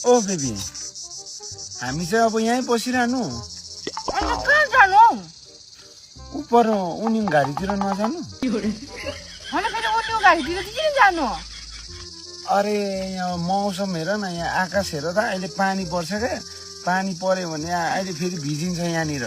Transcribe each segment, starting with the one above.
ओ baby हामी चाहिँ अब यहीँ बसिरहनु अनि कहाँ जानु उपर उनी गाडीतिर नजानु अनि फेरि उनी गाडीतिर चाहिँ किन जानु अरे यहाँ मौसम हेर न यहाँ आकाश हेर त अहिले पानी पर्छ क्या पानी पर्यो भने अहिले फेरि भिजिन्छ यहाँनिर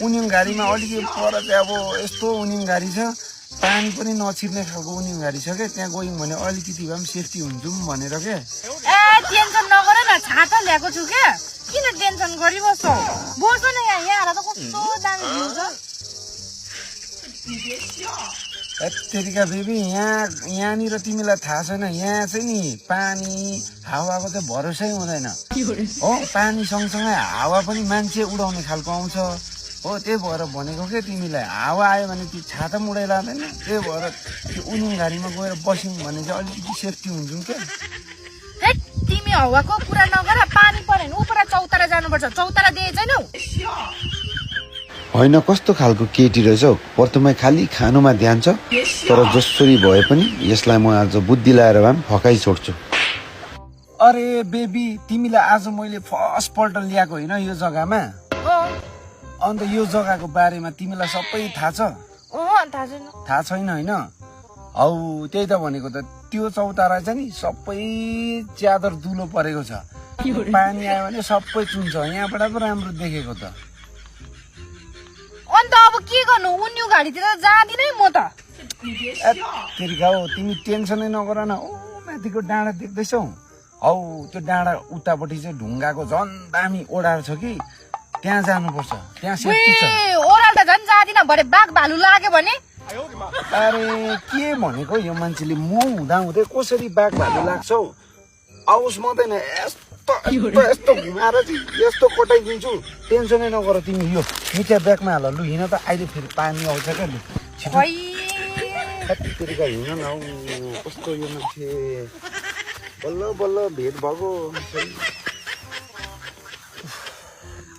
उनी गाडीमा अलिकति पर चाहिँ अब यस्तो उनी गाडी छ पानी पनि नछिर्ने खालको उनी गाडी छ क्या त्यहाँ गयौँ भने अलिकति भए पनि सेफ्टी हुन्छौँ भनेर क्या ए टेन्सन नगर न छाता ल्याएको छु क्या किन टेन्सन गरिबस्छौ बस्नु न यहाँ आएर त कस्तो दामी भ्यू छ तेरिका बेबी यहाँनिर तिमीलाई थाहा छैन यहाँ चाहिँ नि पानी हावाको चाहिँ भरोसै हुँदैन हो पानी सँगसँगै हावा पनि मान्छे उडाउने खालको आउँछ हो त्यही भएर भनेको के तिमीलाई हावा आयो भने त्यो छाता पनि उडाइ लाँदैन त्यही भएर त्यो उनी गाडीमा गएर बस्यौँ भने चाहिँ अलिकति सेफ्टी हुन्छौँ क्या हे तिमी हावाको कुरा नगर पानी पर्यो भने उपर चौतारा जानुपर्छ चौतारा दिए छैनौ होइन कस्तो खालको केटी रहेछ हौ प्रथमै खालि खानुमा ध्यान छ तर जसरी भए पनि यसलाई म आज बुद्धि लाएर भए पनि फकाइ छोड्छु अरे बेबी तिमीलाई आज मैले फर्स्ट पल्ट ल्याएको होइन यो जग्गामा अन्त यो जग्गाको बारेमा तिमीलाई सबै थाहा छ थाहा छैन होइन हौ त्यही त भनेको त त्यो चौतारा चाहिँ नि सबै च्यादर दुलो परेको छ पानी आयो भने सबै चुन्छ यहाँबाट पो राम्रो देखेको त अन्त अब के गर्नु उन्यु गाडीतिर जाँदिनै म त तेरिका हो तिमी टेन्सनै नगर न ओ माथिको डाँडा देख्दैछौ हौ त्यो डाँडा उतापट्टि चाहिँ ढुङ्गाको झन् दामी ओडार छ कि त्यहाँ जानुपर्छ त्यहाँ सेफ्टी छ ओराल त झन् जाँदिन भरे बाघ भालु लाग्यो भने अरे के भनेको यो मान्छेले म हुँदा हुँदै कसरी बाघ भालु लाग्छौ आओस् मात्रै यस्तो घुमाएर चाहिँ यस्तो कोटाइदिन्छु टेन्सनै नगर तिमी यो मिठा ब्यागमा हाल लु हिँड त अहिले फेरि पानी आउँछ क्या लु तेरिका हिँड न हौ कस्तो यो मान्छे बल्ल बल्ल भेट भएको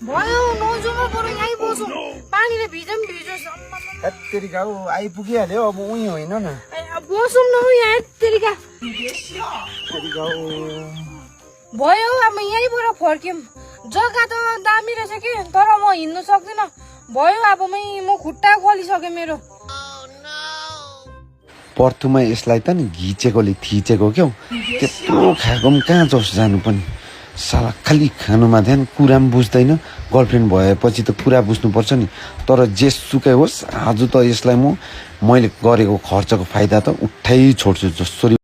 भयो नजाउँ बरु यहीँ बसौँ पानीले भिजौँ भिजोस् तेरिका हो आइपुगिहाल्यो अब उही होइन न बसौँ न यहाँ तेरिका भयो अब यहीँबाट फर्क्यौँ जग्गा त दामी रहेछ कि तर म हिँड्नु सक्दिनँ भयो अब म खुट्टा खोलिसकेँ मेरो पर्थुमा यसलाई त नि घिचेकोले थिचेको क्याउ त्यत्रो खाएको पनि कहाँ जोस् जानु पनि साला खालि खानुमा ध्यान कुरा पनि बुझ्दैन गर्लफ्रेन्ड भएपछि त कुरा बुझ्नुपर्छ नि तर जेसुकै होस् आज त यसलाई मैले गरेको खर्चको फाइदा त उठाइ छोड्छु जसरी